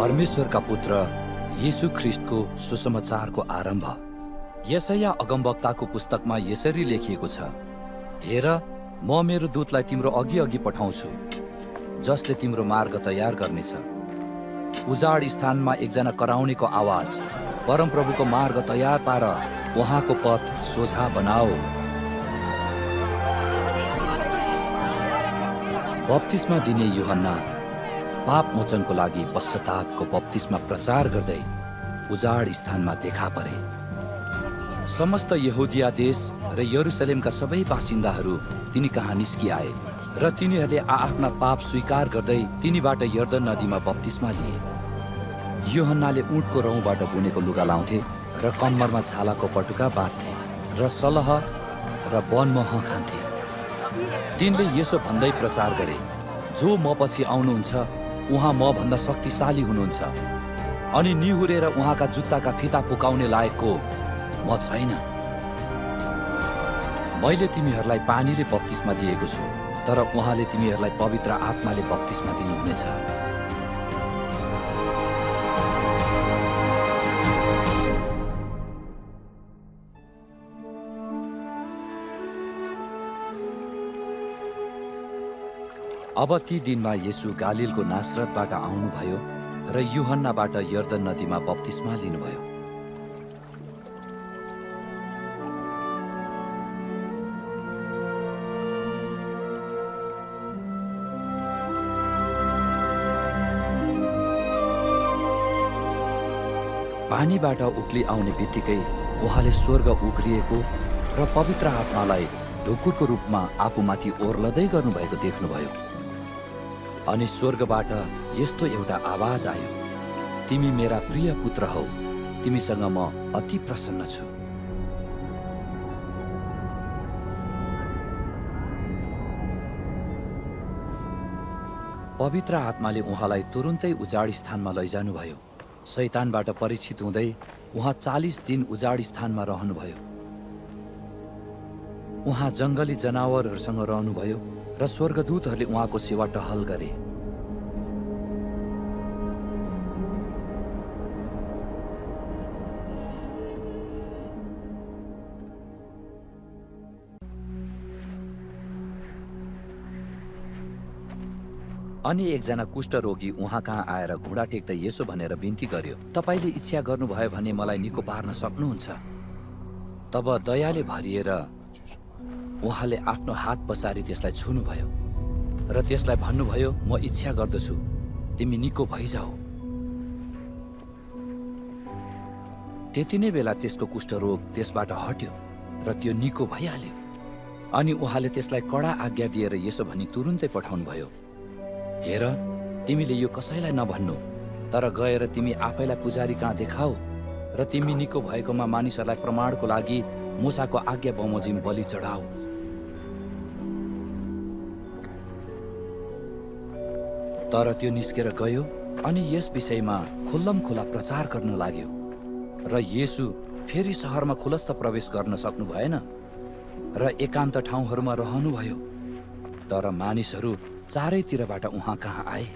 परमेश्वरका पुत्र येशू ख्रिस्टको सुसमाचारको आरम्भ। यशाया अगमवक्ताको पुस्तकमा यसरी लेखिएको छ, हेर, म मेरो दूतलाई तिम्रो अघि अघि पठाउँछु, जसले तिम्रो मार्ग तयार गर्नेछ। उजाड स्थानमा एकजना कराउनेको आवाज, परमप्रभुको मार्ग तयार पार, उहाँको पथ सोझा बनाओ। बप्तिस्मा दिने यूहन्ना पाप मोचनको लागि पश्चातापको बप्तिस्मा प्रचार गर्दै उजाड स्थानमा देखा परे। समस्त यहुदिया देश र यरुसलेमका सबै बासिन्दाहरू तिनी कहाँ निस्किआए र तिनीहरूले आफ्ना पाप स्वीकार गर्दै तिनीबाट यर्दन नदीमा बप्तिस्मा लिए। यूहन्नाले ऊँटको रौँबाट बुनेको लुगा लाउँथे र कम्मरमा छालाको पटुका बाँध्थे र सलह र वनमह खान्थे। तिनले यसो भन्दै प्रचार गरे, जो म पछि आउनुहुन्छ उहाँ म भन्दा शक्तिशाली हुनुहुन्छ, अनि निहुरेर उहाँका जुत्ताका फिता फुकाउने लायकको म छैन। मैले तिमीहरूलाई पानीले बप्तिस्मा दिएको छु, तर उहाँले तिमीहरूलाई पवित्र आत्माले बप्तिस्मा दिनुहुनेछ। अब ती दिनमा येशू गालिलको नासरतबाट आउनुभयो र यूहन्नाबाट यर्दन नदीमा बप्तिस्मा लिनुभयो। पानीबाट उक्ली आउने बित्तिकै उहाँले स्वर्ग उघ्रिएको र पवित्र आत्मालाई ढुकुरको रूपमा आफूमाथि ओर्लदै गर्नुभएको देख्नुभयो। अनि स्वर्गबाट यस्तो एउटा आवाज आयो, तिमी मेरा प्रिय पुत्र हौ, तिमीसँग म अति प्रसन्न छु। पवित्र आत्माले उहाँलाई तुरुन्तै उजाड स्थानमा लैजानुभयो। शैतानबाट परीक्षित हुँदै उहाँ 40 दिन उजाड स्थानमा रहनुभयो। उहाँ जङ्गली जनावरहरूसँग रहनुभयो र स्वर्गदूतहरूले उहाँको सेवा टहल गरे। अनि एकजना कुष्ठरोगी उहाँ कहाँ आएर घुँडा टेक्दै यसो भनेर बिन्ती गर्यो, तपाईले इच्छा गर्नुभयो भने मलाई निको पार्न सक्नुहुन्छ। तब दयाले भरिएर उहाँले आफ्नो हात पसारी त्यसलाई छुनुभयो र त्यसलाई भन्नुभयो, म इच्छा गर्दछु, तिमी निको भइजाऊ। त्यति नै बेला त्यसको कुष्ठरोग त्यसबाट हट्यो र त्यो निको भइहाल्यो। अनि उहाँले त्यसलाई कडा आज्ञा दिएर यसो भनी तुरुन्तै पठाउनुभयो, हेर, तिमीले यो कसैलाई नभन्नु, तर गएर तिमी आफैलाई पुजारी कहाँ देखाऊ र तिमी निको भएकोमा मानिसहरूलाई प्रमाणको लागि मूसाको आज्ञा बमोजिम बलि चढाऊ। तर त्यो निस्केर गयो अनि यस विषयमा खुल्लम खुला प्रचार गर्न लाग्यो र येशू फेरि सहरमा खुलस्त प्रवेश गर्न सक्नु भएन र एकान्त ठाउँहरूमा रहनुभयो। तर मानिसहरू चारैतिरबाट उहाँ कहाँ आए।